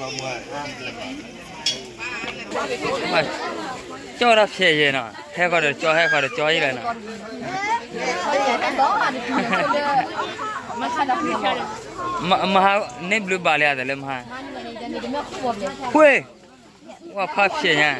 ကၠီၣ်တၢ်ဖျဲးယဲနီၤ, ဟဲဃီဒီးကၠီ ဟဲဃီဒီးကၠီယဲလၢနီၤ, မဟါန့ၣ်ဘျုးဘၣ်လံဧါ တၢ်လၢမဟါ, ဝဲ, ဝဲဖးဖျဲးညါ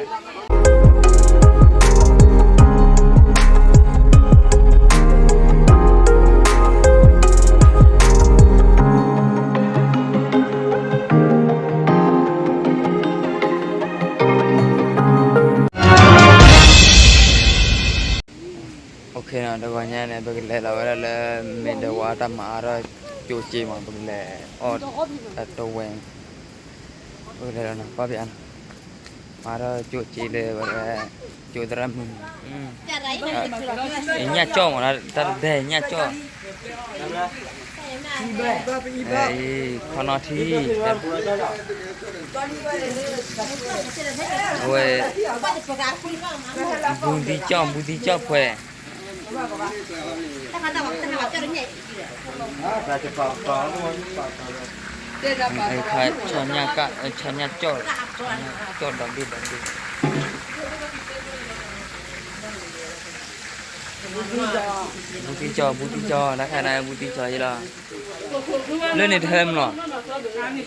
တဂီၤညါန့ၣ် ပကလဲၤလီၤဝဲဒၣ်လၢ မ့ၢ်ဒီးဝါတၢ်မၤအါထီၣ်ကၠိစ့မး ပကလဲၤအီၣ်တဝဲ, ပကလဲၤလီၤနီၤ ပၢ်ပၠးနီၤ, မၤထီၣ်ကၠိစ့လၢဝဲဒၣ် ကၠိသရၣ်မုၣ်, ညၣ်ကၠီၣ်မး တၢ်တဒဲညၣ်ကၠီၣ်, ခီနီထံ ဝဲ, ဘူးသံကၠီၣ် ဘူးသံကၠီၣ်ဖှဲး, ဆီညၣ်ကၣ် ဆီညၣ်ကၠီၣ်, ဆီညၣ်ကၠီၣ်ဒီဘ့ၣ်ဒီဘ့ၣ်, ဘူးသံကၠီၣ် ဘူးသံကၠီၣ် တၢ်ခါန့ၣ် ဘူးသံကၠီၣ်ယဲလီၤ, လၢန့ၣ်တဟဲမးလီၤ,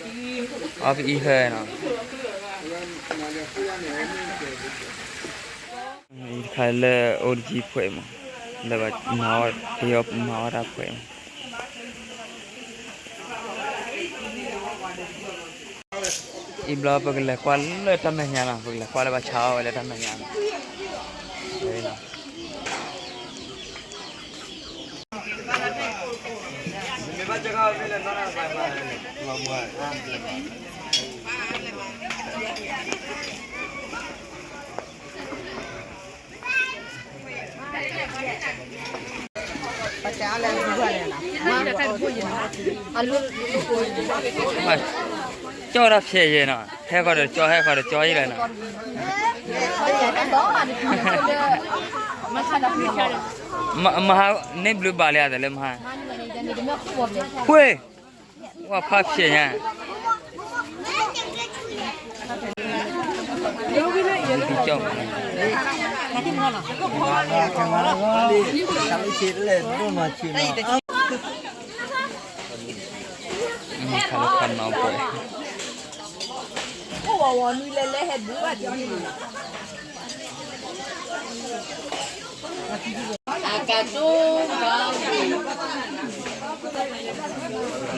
အီပအံဟဲနီၤ တခါလၢအိၣ်တကံဖှဲးမး, လၢဘၣ်မၤအီၣ်တ့အီၣ်မၤအီၣ်တၢ်ဖှဲးမး, အံၤဘျီပကလဲၤကွၢ်လၢတၢ်မဲာ်ညါနီၤ, ပကလဲၤကွၢ်လၢဘၣ်ဆါအီၣ်ဝဲလၢတၢ်မဲာ်ညါနီၤ, ကၠီၣ်တၢ်ဖျဲးယဲနီၤ, ဟဲဃီဒီးကၠီ ဟဲဃီဒီးကၠီယဲလၢနီၤ, မဟါန့ၣ်ဘျုးဘၣ်လံဧါ တၢ်လၢမဟါ, ဝဲ, ဝဲဖးဖျဲးညါ ဘူးသံကၠီၣ်မး, ခါလ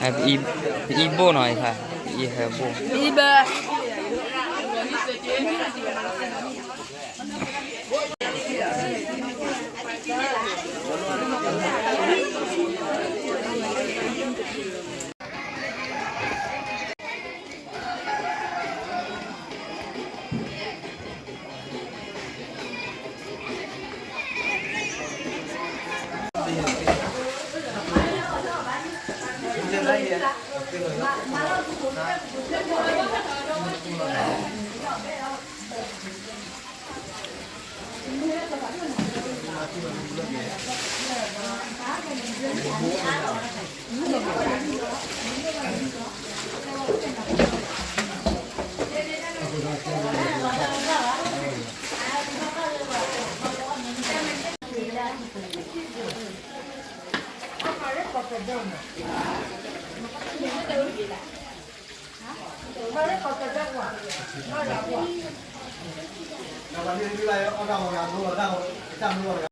ၢခီနီပှဲၤ ပအံၤဘိၣ်နီၤအံၤခါ, ပအံၤဟဲဘိၣ်, ပအံၤဘၣ်